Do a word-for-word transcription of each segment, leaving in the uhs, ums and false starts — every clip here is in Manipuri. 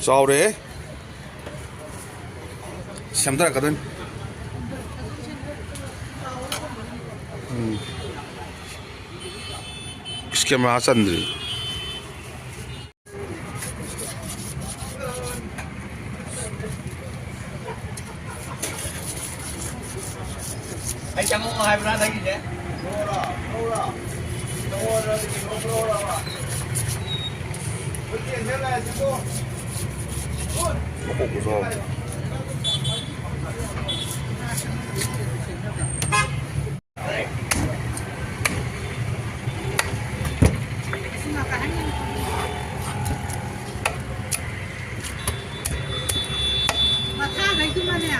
ꯆꯥꯎꯔꯦ꯫ ꯁꯦꯝꯗꯔꯛꯀꯗꯣꯏꯅꯤ꯫ ꯎꯝ꯫ ꯏꯁ, ꯀꯦꯃꯦꯔꯥ ꯆꯟꯗ꯭ꯔꯤ꯫ ꯑꯩ ꯆꯪꯉꯛꯑꯣ ꯍꯥꯏꯕ꯭ꯔꯥ ꯅꯪꯒꯤꯁꯦ? ꯃꯀꯣꯛ ꯈꯨꯆꯥꯎ꯫ ꯃꯊꯥꯈꯩꯗꯨꯃꯅꯦ꯫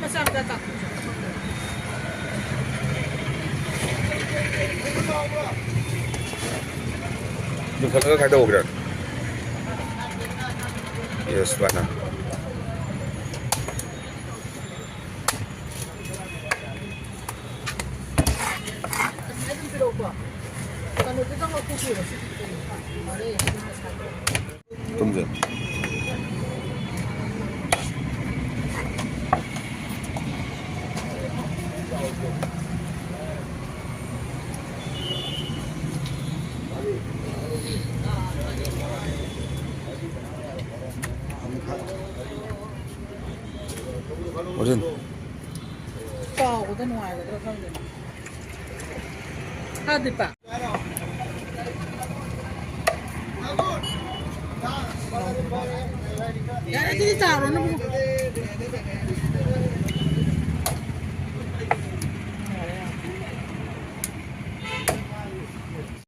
ꯃꯆꯥ ꯃꯆꯥ ꯇꯥꯊꯣꯛꯑꯣ꯫ ꯂꯤꯡꯈꯠꯂꯒ ꯀꯥꯏꯗꯧꯈ꯭ꯔꯦ? ꯌꯦꯁ, ꯁꯨꯃꯥꯏꯅ꯫ ꯀꯩꯅꯣꯗꯨꯗꯪ ꯂꯧꯊꯣꯛꯄꯤꯔꯣ, ꯁꯤ ꯀꯩꯅꯣ, ꯃꯔꯦ ꯍꯥꯏꯕ ꯃꯁꯥꯗꯣ꯫ ꯇꯨꯝꯁꯦ꯫ ꯍꯣꯔꯦꯟ꯫ ꯀꯥꯎꯕꯗ ꯅꯨꯡꯉꯥꯏꯒꯗ꯭ꯔꯥ ꯈꯪꯗꯦꯅꯦ꯫ ꯍꯥ, ꯗꯤꯄꯥ? ꯌꯥꯔꯦ, ꯑꯗꯨꯗꯤ ꯇꯥꯔꯣ ꯅꯪꯕꯨ꯫